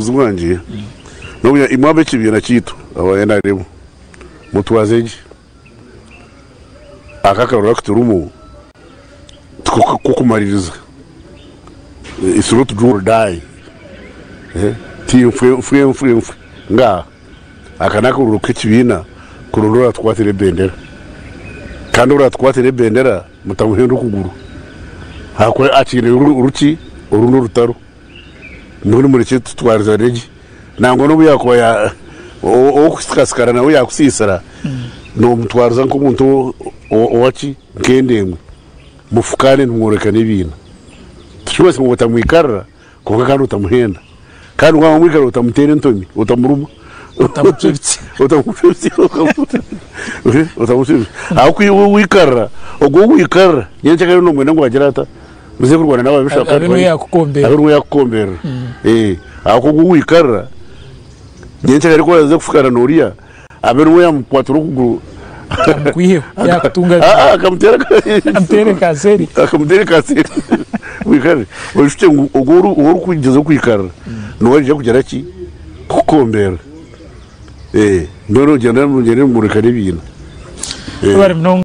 obuhabuzi bwangye n'obu imwe ab'ekibiina kyaitu aba NRM mutwaze gye. Aka akaruru aku turimu tiko k'okumaririza. It's not do or die. Ti nfwe nfwe nfwe nfwe ngaaha. Aka n'akaruru k'ekibiina kuronda oratukwatira ebendera. Kandi oratukwatira ebendera mutamuhenda okuguru ahakuba akiine oruki orundi orutaro. Mbwenu murekye tutwarizane gye. Nangwa n'obu yaakuba ya ow'okusikasikana nawe yaakusiisira, noomutwariza nk'omuntu owaki nk'endemwe. Mufukaane nimworekana ebiina. Tikirikumanyisa ngu otamwikarira kwonka kandi otamuhenda. Kandi waaba omwikarira otamuteera entomi, otamuruma. Otamucwa ebitsya. Otamucwa ebitsya. Otamucwa ebitsya. Ahabw'okuba iwe wikarira, ogwo ou wikarira nyencakare nomwenda ngu agire ata? Muze kurwana n'ababisha Abe niwe yaakukomberera. Abe niwe yaakukomberera. Ahabw'okuba ogwo ou wikarira nyencakare ku oraze kufukana n'oriya abe niwe yaamukwatira okuguru Amukwiheho yaakutunga akamuteera amuteere kanseri. Akamuteera kanseri. Wikarire. Oijukye ngu ogwo ou orikugyezaho kwikarira niwe arija kugira ki? Kukukomberera. Mbwenu ogyende mugyende nimworekana ebiina. Webare munonga.